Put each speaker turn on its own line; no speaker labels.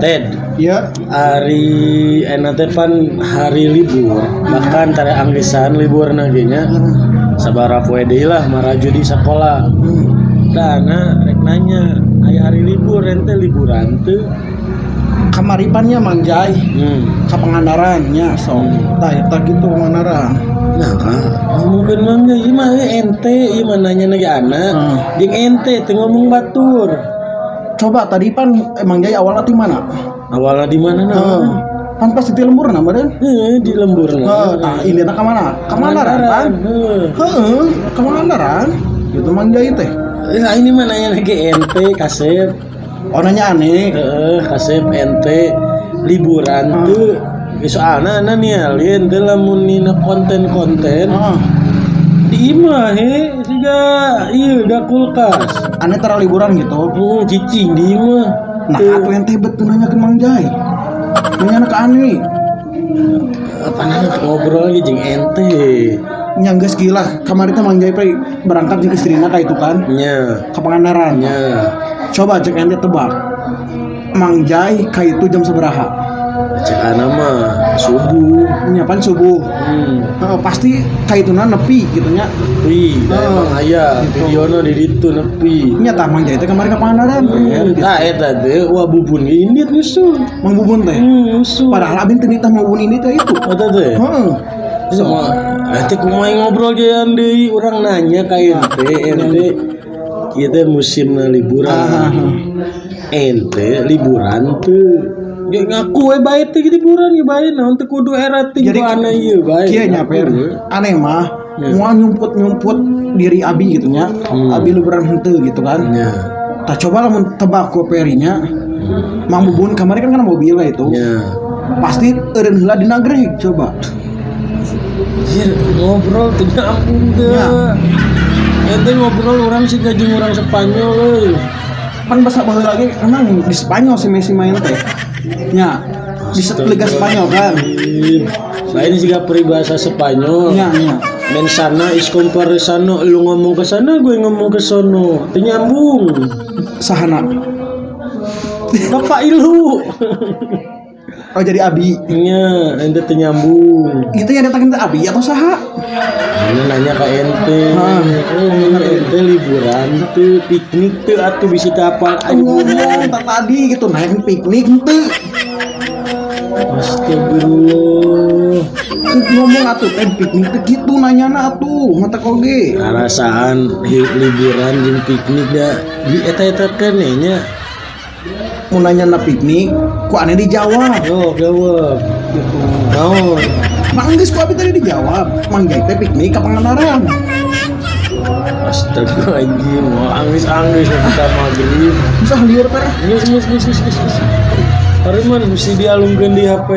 Ted,
Ya,
hari enak teh pan hari libur, bahkan tara anggesan libur ge nya. Sabaraha poe deui lah maraju di sekolah. Tah, nah rek nanya, aya hari libur ente liburan teu?
Kamari pan nya Mang Jai ka Pangandaran nya sok. Tah, eta gitu Pangandaran.
Nah, kak, ngomongkeun Mang Jai, ieu mah ente, ieu mah nanya ge anak. Jeung ente teu ngomong batur.
Coba tadi pan Mang Jai awalnya di mana?
Awalnya di mana nah?
Heeh. Pan pasti di lembur nah meureun.
Heeh, di lembur
Heeh,
nah.
tah ini ka mana? Ka Pangandaran pan.
Heeh.
Heeh, ka Pangandaran. Gitu Mang Jai teh.
Nah, ini mah nanya lagi ente kasep.
Oh, nanya aneh.
Heeh, kasep ente liburan tuh. Soalna ana nialin teh lamun nina konten-konten di imah he siga ieu ga kulkas.
Aneh tara liburan gitu.
Cicing di imah.
Nah, atuh ente betul nanya ke Mang Jai. Nanya ke aneh.
Apa nanya ngobrol lagi jeung ente.
Nya geus gila, kamari teh Mang Jai pe berangkat jeung istrina ka itu kan.
Nya,
Ka Pangandaran.
Nya.
Coba cek ente tebak. Mang Jai ka itu jam sabaraha?
Cek ana mah subuh.
Nya pan subuh. Heeh, pasti ka ituna nepi gitu nya.
Wih, da
Oh,
emang aya
gitu.
Videona di ditu nepi.
Nya tah Mang Jai teh kamari ka Pangandaran. Gitu.
Nah, eta teh wah Bubun ge indit nyusul.
Mang Bubun teh.
Nyusul.
Padahal abin teu nitah Mang Bubun ini teh itu.
Eta teh.
Heeh.
Sama ente kumaha ngobrol gean deui urang nanya ka ente, ente ieu teh musimna liburan. Ente liburan teu? Ya ngaku we bae teh liburan ge bae naon teu kudu era ting
Jadi,
aneh ieu bae.
Kieu nya
Ngaku
Per.
we.
Aneh mah moal nyumput-nyumput diri abi gitu nya. Abi liburan henteu gitu kan.
Nya.
Tah coba lamun tebak ku Perinya. Mang Bubun kamari kan kana mobil lah itu.
Nya.
Pasti eureun heula di Nagreg coba.
Anjir, ngobrol teu nyambung teu.
Nya.
Ente ngobrol urang sih jeung urang Spanyol euy.
Pan basa baheula lagi emang di Spanyol si Messi main teh. Nya, di Liga Spanyol kan.
Lain juga peribahasa Spanyol.
Nya, nya.
Men sana is compare sano, lu ngomong ke sana, gue ngomong ke sono. Teu nyambung.
Sahana?
Bapak ilu.
Oh, jadi abi.
Nya, ente teu nyambung.
Itu yang datangin teh abi atau saha?
Ini nanya ke ente.
Hah.
Oh, ente liburan tuh piknik tuh atuh bisa apa
Ngomong
liburan.
tak tadi gitu naik piknik henteu.
Astagfirullah.
Ngomong atuh teh piknik teh gitu nanyana atuh mata koge.
Karasaan liburan jeung piknik da di eta-eta keneh nya.
Mau nanya na piknik ku aneh dijawab.
Yo, jawab.
Gitu.
Naon?
Mang geus ku abi tadi dijawab. Mang Jai teh piknik ka Pangandaran.
Astagfirullahaladzim, wah angis-angis kita maghrib.
Bisa lieur teh.
Geus geus geus geus geus. Geus. Hari mah mesti dialungkeun di HP.